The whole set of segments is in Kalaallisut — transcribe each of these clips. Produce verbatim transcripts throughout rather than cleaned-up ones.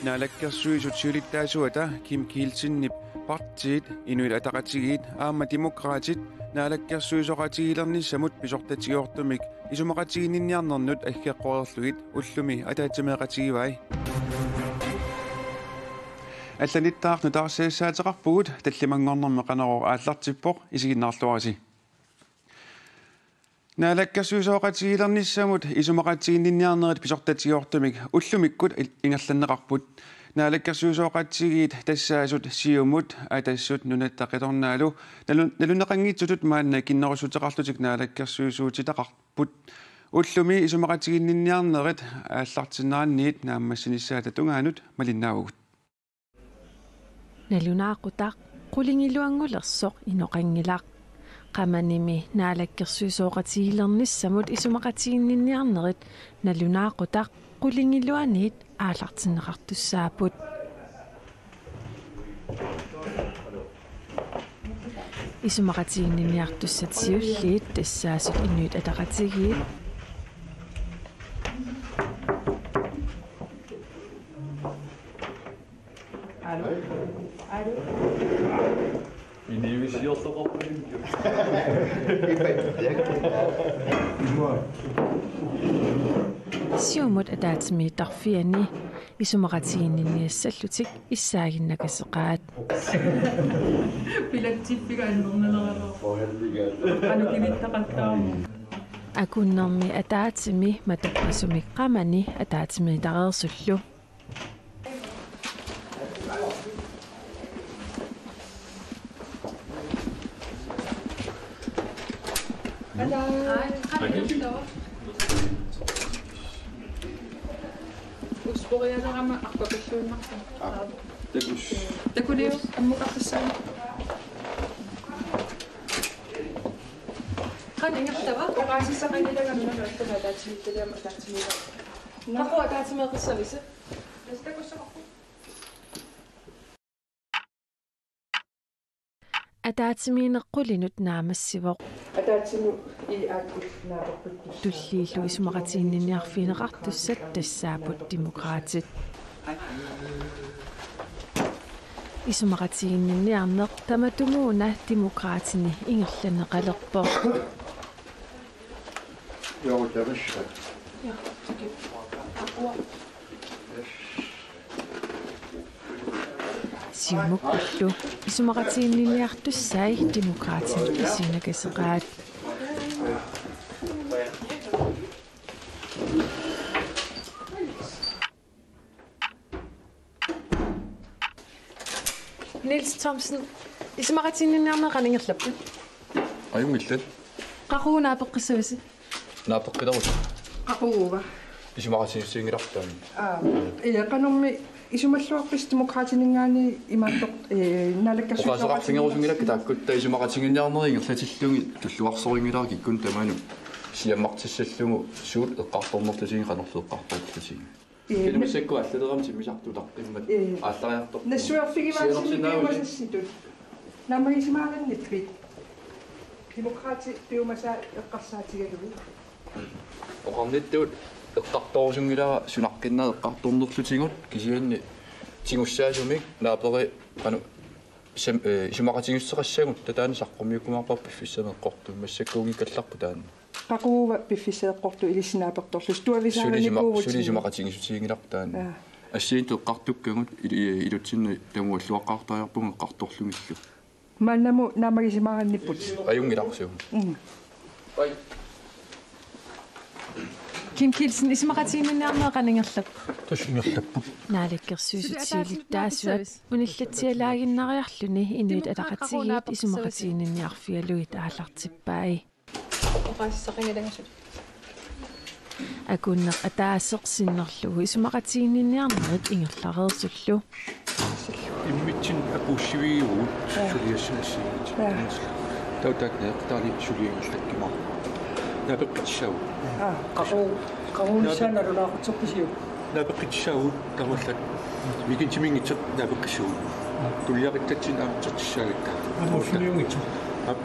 Naalakkersuisut siulittaasuata Kim Kielsenip partiit, Inuit Ataqatigiit aamma Demokraatit naalakkersuisooqatigiilernissamut pisortatigoortumik isumaqatiginninniarnernut aggeqqoreerlugit ullumi ataatsimeeqatigivai. Allanittaaq nutaarsiassaateqarpugut, tallimanngornermi Qanorooq aallartippoq, isiginnaarluarisi. Naalakkersuisooqatigiilernissamut isumaqatiginninniarnerit pisortatigoortumik ullumikkut il-, ingerlanneqarput. Naalakkersuisooqatigiit tassaasut Siumut, Atassut, Nunatta Qitornaalu nalu-, nalunaaquttut maanna kinnerussuteqarlutik naalakkersuisuutitaqarput. Ullumi isumaqatiginninniarnerit aallartinneranniit naammassinissaata tungaanut malinnaavugut. Nalunaaqutaq qulingiluanngulersoq inoqanngilaq. Qamanimi naalakkersuisooqatigiilernissamut isumaqatiginninniarnerit nalunaaqutaq qulingiluaniit aallartinneqartussaapput. Isumaqatiginninniartussat siulliit tassaasut Inuit Ataqatigiit. Siumut ataatsimiittarfiani isumaqatiginninniassallutik issaaginnakaseqaat. Pilatsippiga annernaleralo. Qanoq kivittaqattaarmi. Akunnermi ataatsimi matoqqasumik qamani ataatsimiittarersullu. Usporialerama arpapilluinnarpa. Takuliu ammukartassaanga. Qanoq ingerlava? Oqaasissaqanngilanga nuna ataatsimiittarama ataatsimiittarama. Qanoq ataatsimeeqassavisi? Ataatsimiinneq qulinut naammassivoq. Ataatsimut i aakkut naaperpittus. Tulliillu isumaqatiginninniarfigineqartussat tassaapput Demokraatit. Isumaqatiginninniarneq tamatumuuna Demokraatini ingerlanneqalerpoq. Siumukkullu isumaqatiginninniartussai Demokraatit isiginakaseqaat. Niels Thomsen, isumaqatiginninniarneq qanoq ingerlappat? Ajunngillat. Qaqugu naapeqqissavisi? Naapeqqilerusut. Qaquguuva? Isumaqatigiissuunngilarput taanna. Aa, ee, qanormi isumalluarpisi Demokraatininngaanniit imaattoq, ee, naalakkersuisooqatigiit? Oqaaseqarfigerusunngilakka taakkua, taava isumaqatiginninniarnerit ingerlatillugit tulluarsorinngilara kikkunnut tamanut siammartissallugu suut eqqartornerlutigit qanorlu eqqartorlutigit. Ee, kina massakkut allalerama timmisartut utaqqimmat. Ee, aallariartorput. Nassuiarfigivaatsimik sianersinnaavisi piumasassitut. Naammagisimaarinnippit? Demokraatit piumasaat eqqarsaatigalugit. Oqarnittut eqqartorusunngilara sunaqqinnaat eqqartornerlutigut kisianni tigussaasumik naaperi qanoq sam-, ee, isumaqatigiissuteqassagut taava taanna saqqummiukkumaarparput piffissami eqqortumi, massakkuunngikkallarput taanna. Qaquguuva piffissaq eqqortoq ilissi naapertorlusi? Suli isuma-, suli tuavisaarnikuuvutit isumaqatigiissutiginngilarput taanna. Jaa. Assigiinngitsut eqqartukkagut il-, i-, ilitsinnut tamualluaqqaartariaqarpugut eqqartorlugillu. Maannamut naammagisimaarinnipput? Ajunngilaq suu. Mm. Kim Kielsen, isumaqatiginninniarneq qanoq ingerlappat? Tassa ingerlapput. Naalakkersuisut siulittaasuat unillatsialaaginnariarluni Inuit Ataqatigiit isumaqatiginninniarfigalugit aallartippai. Oqaaseqanngilanga suli. Akunneq ataaseq sinnerlugu isumaqatiginninniarnerit ingerlareersullu. Immitsinnut akuussivigivugut. Jaa. Suliassat assigiinngitsut. Jaa. Taava taakku neeqqutaani sulianngillat kimaa. Naapeqqissaagut. Aa, qaqugu, qaqugu naape-, nalunaaqutserpisiuk? Naapeqqissaagut taamaallaat weekendimiinngitsoq naapeqqissaagut. Tulliaqittatsinni aamma tsertissaagatta. Aamma suliunngitsoq. Aap.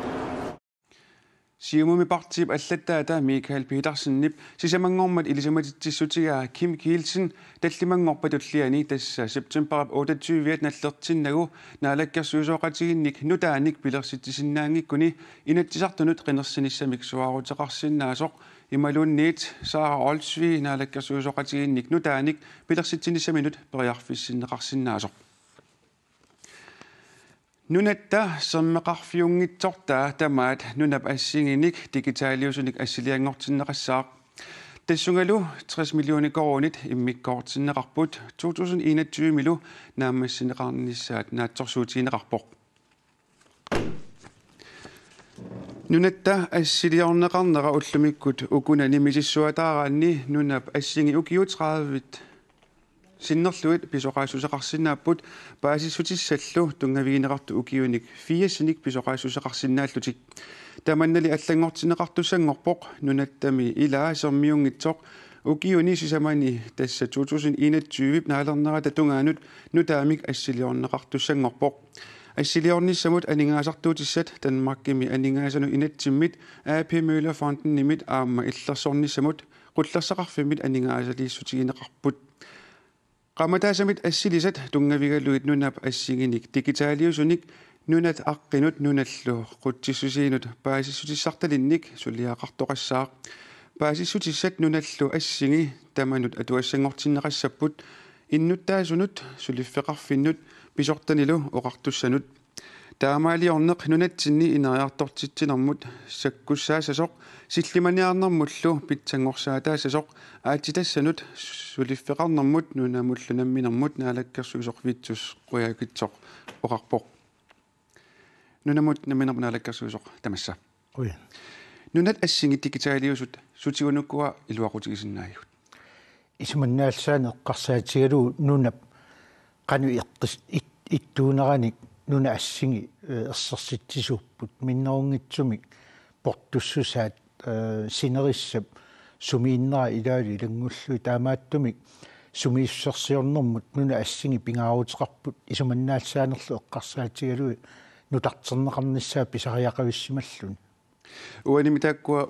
Siumumi partiip allattaata Michael Petersenip sisamanngormat ilisimatitsissutigaa Kim Kielsen tallimanngorpat tulliani, tassa septembarip otteogtyve nallertinnagu, naalakkersuisooqatigiinnik nutaanik pilersitsisinnaanngikkuni Inatsisartunut qinersinissamik suaaruteqarsinnaasoq imaluunniit Sara Olsvig naalakkersuisooqatigiinnik nutaanik pilersitsinissaminut periarfissinneqarsinnaasoq. Nunatta sermeqarfiunngitsortaa tamaat nunap assinginik digitaliusunik assilianngortinneqassaaq. Tassungalu tres millioner koruunit immikkoortinneqarput to tusind enogtyve-milu naammassineqarnissaat naatsorsuutigineqarpoq. Nunatta assiliorneqarnera ullumikkut ukunani misissuataaraanni nunap assingi ukiut tredive sinnerlugit pisoqaassuseqarsinnaapput, paasissutissallu tunngavigineqartut ukiunik firsinik pisoqaassuseqarsinnaallutik. Tamannali allanngortinneqartussanngorpoq nunattami ilaa sermiunngitsoq ukiuni sisamani, tassa to tusind enogtyve naalernerata tungaanut nutaamik assiliorneqartussanngorpoq. Assiliornissamut aningaasartuutissat Danmarkimi aningaasanut inatsimmit, A P Møller Fondenimit aamma illersornissamut qullersaqarfimmit aningaasaliissutigineqarput. Qaammataasamit assilisat tunngavigalugit nunap assinginik digitaliusunik nunat aqqinut nunallu qutsissusiinut paasissutissartalinnik suliaqartoqassaaq. Paasissutissat nunallu assingi tamanut atuassanngortinneqassapput innuttaasunut suliffeqarfinnut pisortanilu oqartussanut. Taamaaliorneq nunatsinni ineriartortitsinermut sakkussaassasoq, sillimaniarnermullu pitsanngorsaataassasoq, aatsitassanut suliffeqarnermut nunamullu namminermut naalakkersuisoq Vittus Qujaukitsoq oqarpoq. Nunamut namminermut naalakkersuisoq, tamassa. Qujan. Nunat assingit digitaliusut sutigut ukua iluaqutigisinnaavigit? Isumannaallisaaneq eqqarsaatigalugu nunap qanoq iqqis-, it-, ittuuneranik nunat assingi, eh, ersersitsisuupput, minnerunngitsumik portussusaat, eh, sinerissap sumiinnera ilaalu ilanngullugit, taamaattumik sumiissusersiornermut nunat assingi pingaaruteqarput isumannaallisaanerlu eqqarsaatigalugu nutarterneqarnissaa pisariaqavissimalluni. Uanimi taakkua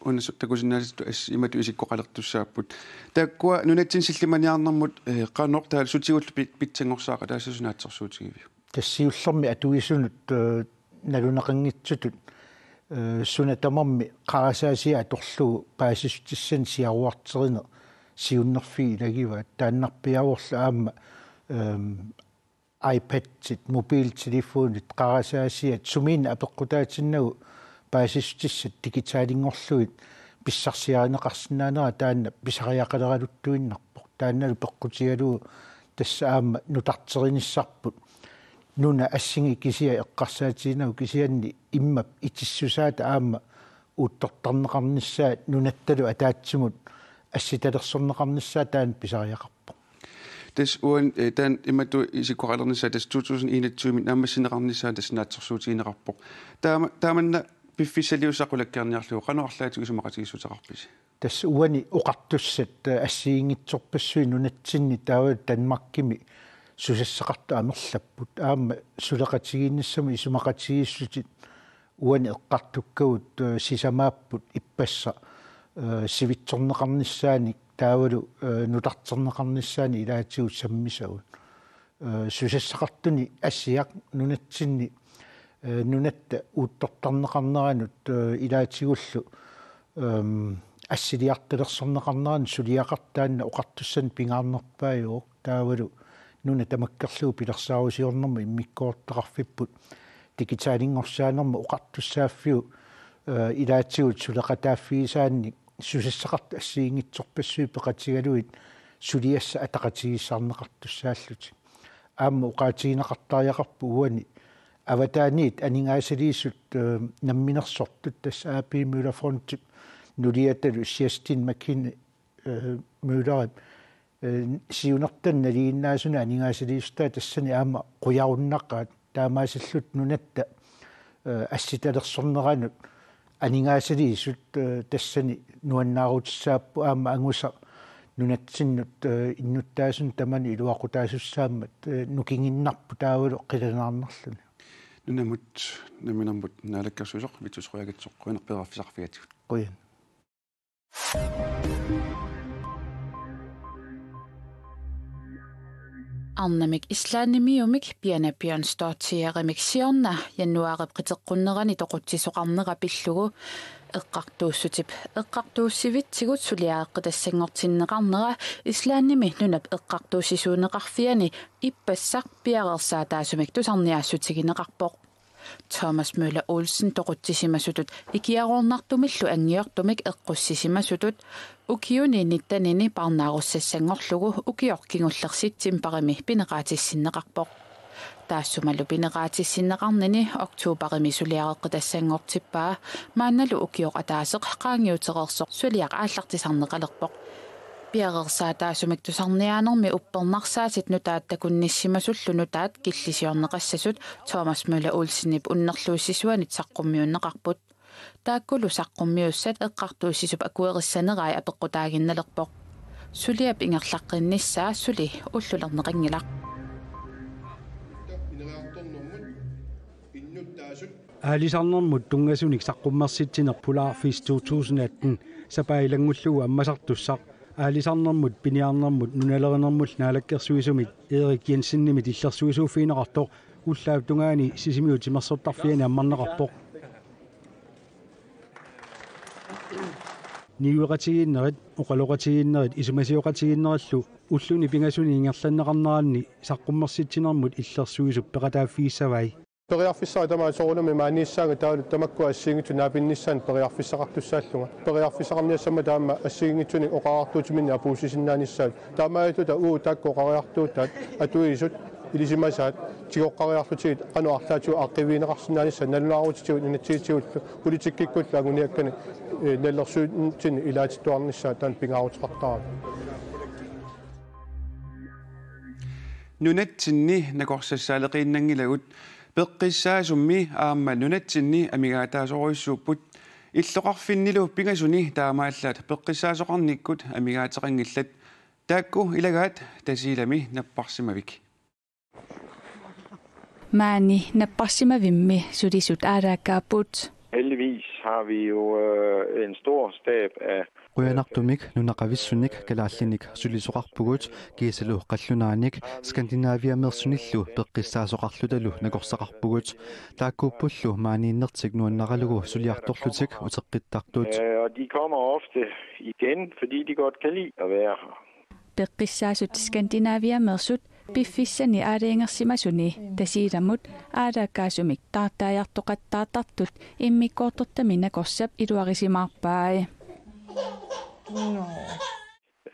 una su-, takusinnaasattut as-, imatut isikkoqalertussaapput. Taakkua nunatsinni sillimaniarnermut, eh, qanoq taava sutigullu pi-, pitsanngorsaaqa taassasunaatsorsuutigivi? Tassa siullermik atuisunut, eh, naluneqanngitsutut, eh, suna tamarmi qarasaasiaq atorlugu paasissutissanik siaruarterineq siunnerfiit ilagivaat, taannarpiaavorlu aamma, ehm, iPadit, mobiltelefonit, qarasaasiat sumiinneq apeqqutaatinnagu paasissutissat digitalinngorlugit pissarsiarineqarsinnaanera taanna pisariaqaleraluttuinnarpoq. Taannalu peqqutigalugu tassa aamma nutarterinissarput. Nunat assingi kisiat eqqarsaatiginagu kisianni immap itissusaata aamma uuttortarneqarnissaa nunattalu ataatsimut assitalersorneqarnissaa taanna pisariaqarpoq. Tassa uani, eh, taanna imatut isikkoqalernissaa tassa to tusind enogtyve naammassineqarnissaa tassa naatsorsuutigineqarpoq. Taama-, taamanna piffissaliussaq qulakkeerniarlugu qanoq arlaatigut isumaqatigiissuteqarpisi? Tassa uani oqartussat, eh, assigiinngitsorpassuit nunatsinni taava Danmarkimi susassaqartut amerlapput. Aamma suleqatigiinnissamut isumaqatigiissutit uani eqqartukkagut, eh, sisamaapput ippassaq, eh, sivitsorneqarnissaanik taavalu, eh, nutarterneqarnissaanik ilaatigut sammisagut. Eh, susassaqartuni Asiaq nunatsinni, eh, nunatta uuttortarneqarneranut, eh, ilaatigullu, ehm, assiliartalersorneqarneranut suliaqartoq taanna oqartussanik pingaarnerpaajuvoq. Taavalu nuna tamakkerlugu pilersaarusiornermut immikkoortortaqarfipput digitalinngorsimanermut oqartussaaffiup, eh, ilaatigut suleqataaffigisaannik susassaqartut assigiinngitsorpassuit peqatigalugit suliassat ataqatigiissaarneqartussaallutik. Aamma oqaatigineqartariaqarpoq uani avataaniit aningaasaliisut, eh, namminersortut tassa A P Møller Fondip nuliatalu Kerstin McKinney, eh, Møllerip, eh, siunertanut nalinginnaasunik aningaasaliissutaa tassani aamma qujarunnaqaat, taamaasilluta nunatta, eh, assitalersorneranut aningaasaliisut, eh, tassani nuannaarutissaapput, aamma angusaq nunatsinnut, eh, innuttaasunut tamanut iluaqutaasussaammat, eh, nukinginnarpoq taavalu qilanaarnarluni. Namut, namminermut naalakkersuisoq Vittus Qujaukitsoq, qujanaq periarfissaqarfigaatigut. Qujan. Arnamik Islandimiumik Birna Bjørnsdóttirimik siorna januaarip qiteqqunnerani toqutsisoqarnera pillugu eqqartuussutip eqqartuussivitsigut suliareqqitassanngortinneqarnera Islandimi nunap eqqartuussisuuneqarfiani ippassaq piareersaataasumik tusarniaassutigineqarpoq. Thomas Møller Olsen toqutsisimasutut ikiaroornartumillu anngiortumik eqqussisimasutut ukiuni nittenini parnaarussassanngorlugu ukioq kingulleq septembarimi pineqaatissinneqarpoq. Taassumalu pineqaatissinneqarnini oktobarimi suliareqqitassanngortippaa, maannalu ukioq ataaseq qaangiutereersoq suliaq aallartisarneqalerpoq. Piareersaataasumik tusarniaanermi uppernarsaatit nutaat takunnissimasullu nutaat killisiorneqassasut Thomas Møller Olsenip unnerluussisuanit saqqummiunneqarput. Taakkulu saqqummiussat eqqartuussisup akuerissanerai apeqqutaaginnalerpoq. Suliap ingerlaqqinnissaa suli ullulerneqanngilaq. Aalisarnermut tunngasunik saqqummersitsineq Polarfest to tusind atten sapaa ilanngullugu ammasartussaq, aalisarnermut, piniarnermut nunalerinermullu naalakkersuisumit Erik Jensenimit illersuisuuffigineqartoq ullaap tungaani Sisimiut timersortarfiani ammarneqarpoq. Niueqatigiinnerit, oqaloqatigiinnerit isumasioqatigiinnerillu ulluni pingasuni ingerlanneqarneranni saqqummersitsinermut illersuisup peqataaffigissavai. Periarfissaq tamaat soorunami maaniissaanga taavalu tamakku assigiinngitsut naapinnissaannut periarfissaqartussaallunga. Periarfissaqarniassammat taama assigiinngitsunik oqariartuutiminnik apuussisinnaanissaat. Taamaattuta uagut taakku oqariartuutaat atuisut ilisimasaat tigoqqariarlutigit qanoq arlaatigut aaqqiivigineqarsinnaanissaat nalunaarutitigut inatsisitigut politikkikkullu anguniakkani, eh, nalilersuutsinni ilaatittuarnissaat taanna pingaaruteqartarami. Nunatsinni nakorsassaaleqiinnanngilagut, peqqissaasummi aamma nunatsinni amigaataasorujussuupput, illoqarfinnilu pingasuni taamaallaat peqqissaasoqarnikkut amigaateqanngillat. Taakku ilagaat Tasiilami napparsimavik. Maani napparsimavimmi sulisut aalaakkaapput. Heldigvis har vi jo, øh, en stor stab af Qujanartumik nunaqavissunik kalaallinik sulisoqarpugut, kiisalu qallunaanik Skandinaviameersunillu peqqissaasoqarlutalu nakorsaqarpugut. Taakkuuppullu maaniinnertik nuannaralugu suliartorlutik uteqqittartut. Øh, og de kommer ofte igen, fordi de godt kan lide at være her. Peqqissaasut Skandinaviameersut piffissani aalajangersimasuni Tasiilamut aalaakkaasumik taartaajartoqattaartartut immikkoortortami nakorsap iluarisimaarpai.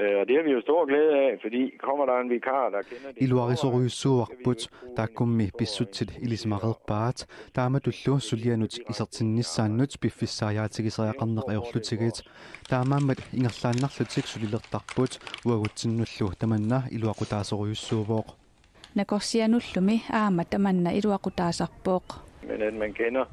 Øh, og det har vi jo stor glæde af, fordi kommer der en vikar, der kender det. Iluarisorujussuuarput, taakkummi pissutsit ilisimareerpaat, taamatullu sulianut isertinnissaannut piffissaajaatigisariaqarneq ajorlutigit. Taamaammat ingerlaannarlutik sulilertarput, uagutsinnullu tamanna iluaqutaasorujussuuvoq. Nakorsianullumi aamma tamanna iluaqutaasarpoq. Men at man kender,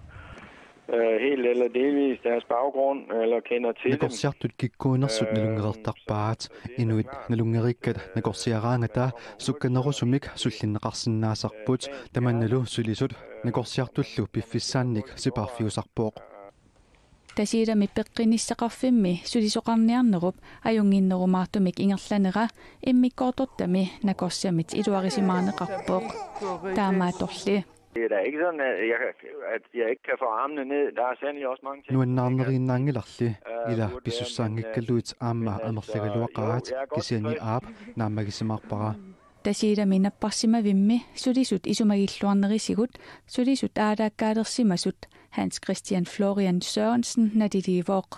øh, helt eller delvis deres baggrund, eller kender til dem. Nakorsiartut kikkuunersut, øh, nalunngereertarpaat, inuit nalunngeriikkat nakorsiaraangata sukkanerusumik sullinneqarsinnaasarput, tamannalu sulisut nakorsiartullu piffissaannik sipaarfiusarpoq. Tasiilami peqqinnissaqarfimmi sulisoqarniarnerup ajunnginnerumaartumik ingerlanera immikkoortortami nakorsamit iluarisimaarneqarpoq. Taamaattorli. Det er da ikke sådan, at jeg, at jeg ikke kan få armene ned. Der er sandelig også mange ting, jeg ikke kan. Nuannaarneriinnaanngilarli, ila pisussaanngikkaluit aamma amerlagaluaqaat, kisianni aap naammagisimaarpara. Tasiilami napparsimavimmi sulisut isumagilluarnerisigut sulisut aalaakkaalersimasut Hans Christian Florian Sørensen naliliivoq.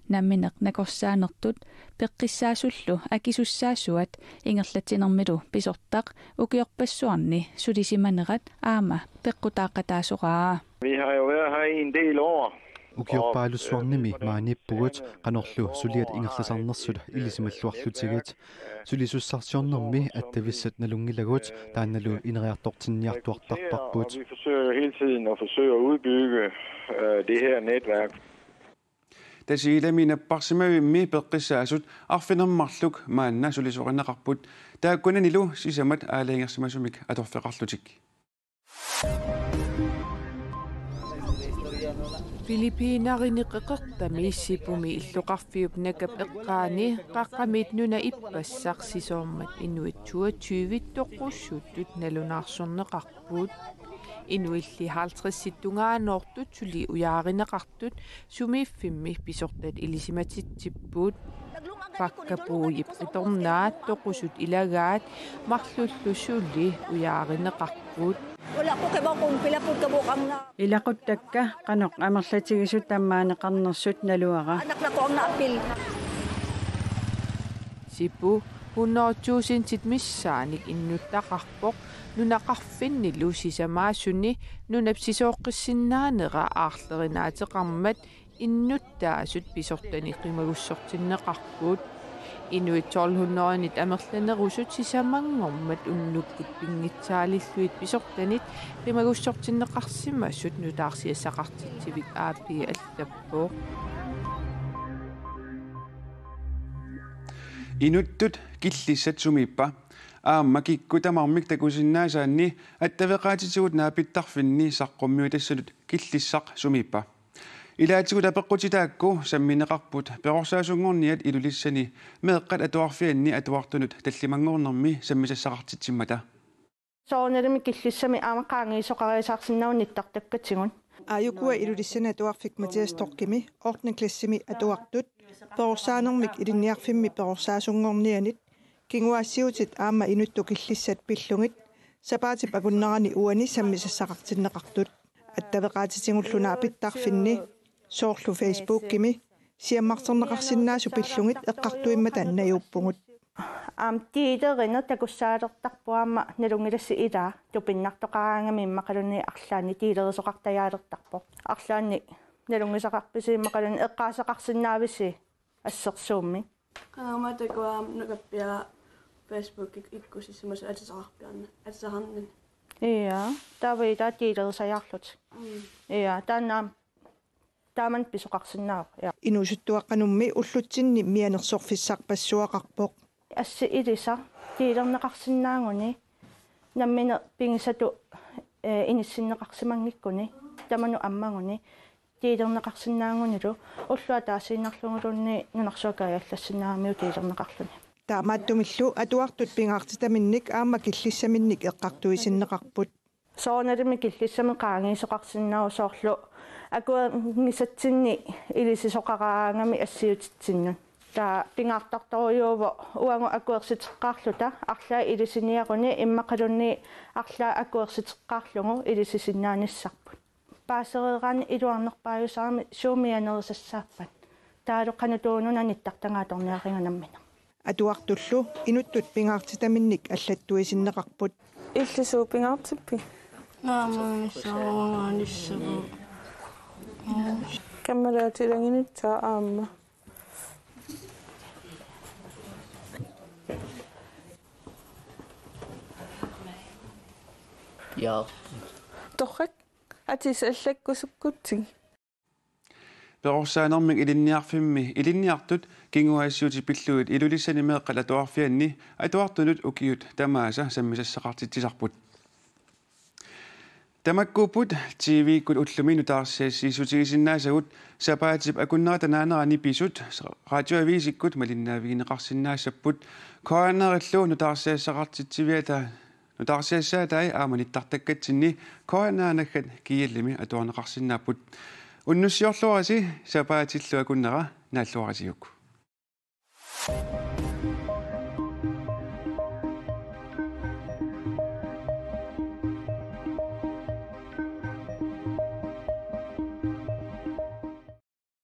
Nammineq nakorsaanertut peqqissaasullu akisussaasuat ingerlatsinermilu pisortaq ukiorpassuarni sulisimanerat aamma peqqutaaqataasoraa. Vi har jo været her i en del år. Ukiorpaalussuarnimi maaniippugut, qanorlu suliat ingerlasarnersut ilisimalluarlutigit. Sulisussarsiornermi attavissat nalunngilagut, taannalu ineriartortinniartuartarparput. Og vi forsøger hele tiden at forsøge at udbygge, øh, det her netværk. Tasiilami napparsimavimmi peqqissaasut arfineq-marluk maanna sulisorineqarput, taakkunanilu sisamat aalajangersimasumik atorfeqarlutik. Filippinerineqeqertami Sepumi illoqarfiup nakap eqqaani qaqqamiit nunap ippassaq sisoormat inuit toogtyve toqusuttut nalunaarsorneqarput. Inuilli halvtredsit tungaanoortut suli ujaarineqartut sumiiffimmi pisortat ilisimatitsipput. Fakkapuujip qitornaat toqusut ilagaat marlullu suli ujaarineqarput. Wala ko kabaw kung pila po kabuuq ang na- Ilaquttakka qanoq amerlatigisut tammaaneqarnersut naluara. Anak na ko ang naapil. Sepu hundrede tusindit missaanik innuttaqarpoq nunaqarfinnilu sisamaasuni nunap sisooqqissinnaanera aarlerinaateqarmat innuttaasut pisortani qimagussortinneqarput. Inuit tolv hundredenit amerlanerusut sisamanngormat unnukkut pinngitsaalillugit pisortanit qimagussortinneqarsimasut nutaarsiassaqartitsivik A P allappoq. Inuttut killissat sumiippa? Aamma kikkut tamarmik takusinnaasaanni attaveqaatitigut naapittarfinni saqqummiutassanut killissaq sumiippa? Ilaatigut apeqqutitaakku sammineqarput perorsaasunngorniat Ilulissani meeqqat atuarfianni atuartunut tallimanngornermi sammisassaqartitsimmata. Soorunalimi killissami aamma qaangiisoqariasaarsinnaavoq nittartakkatigut. Aajukua Ilulissani atuarfik Mathias Storchimi ottende klassimi atuartut perorsaanermik ilinniarfimmi perorsaasunngornianit kinguaassiuutit aamma inuttut killissat pillugit sapaatip akunnerani uani sammisassaqartinneqartut. Attaveqaatitigullu naapittarfinni, soorlu Facebookimi, siammarterneqarsinnaasut pillugit eqqartuimmata najuuppugut. Aamma dealerineq takussaalertarpoq aamma nalunngilarsi ilaa tupinnartoqaraangami immaqaluunniit arlaannik dealerisoqartajaalertarpoq. Arlaannik nalunngisaqarpisi immaqaluunniit eqqaaseqarsinnaavisi assersuummi. Qangaammat takuara nukappiaq Facebookimi ikkussissimasut atisaqarpiarna-, atisaqarnani. Ia, taava ilaa dealerisajaarlutik. Mm. Ia, taanna aamma taamannak pisoqarsinnaavoq. Ia. Inuusuttuaqqanummi ullutsinni mianersorfissarpassuaqarpoq. Assi ilisaq dealerneqarsinnaaguni nammineq pigisatut, eh, inissinneqarsimanngikkuni tamanut ammaguni dealerneqarsinnaagunilu ulloq ataasiinnarluguluunniit nunarsuaq kaajallassinnaagamiuk dealerneqarluni. Taamaattumillu atuartut pingaartitaminnik aamma killissaminnik eqqartuisinneqarput. Soorunalimi killissami qaangiisoqarsinnaavoq soorlu akuerinngisatsinni ilisisoqaraangamik assiutitsinnut. Taava pingaartartorujuuvoq uagut akuersiteqqaarluta arlaat ilisiniaruni immaqaluunniit arlaat akuersiteqqaarlugu ilisisinnaanissarput. Paasereeraanni iluarnerpaajusarami suut mianerisassaappat. Taavalu qanoq tuununa nittartagaq atorniariga nammineq. Atuartullu inuttut pingaartitaminnik allattuisinneqarput. Illit suut pingaartippigit? Naammagissaarungaanissavut. Kammalaatilaginitsaa aamma. Ja. Torrak, atisat allakkusukkukkit. Perorsaanermik ilinniarfimmi ilinniartut kinguaassiuutit pillugit Ilulissani meeqqat atuarfianni atuartunut ukiut tamaasa sammisassaqartitsisarput. Tamakkuupput T V-kkut ullumi nutaarsiassiissutigisinnaasagut sapaatip akunnerata naanerani pisut radioaviisikkut malinnaavigineqarsinnaassapput. K N R-illu nutaarsiassaqartitsiviata nutaarsiassaatai aamma nittartakkatsinni K N R-naggat G L-imi atuarneqarsinnaapput. Unnussiorluarisi, sapaatillu akunnera naalluarisiuk.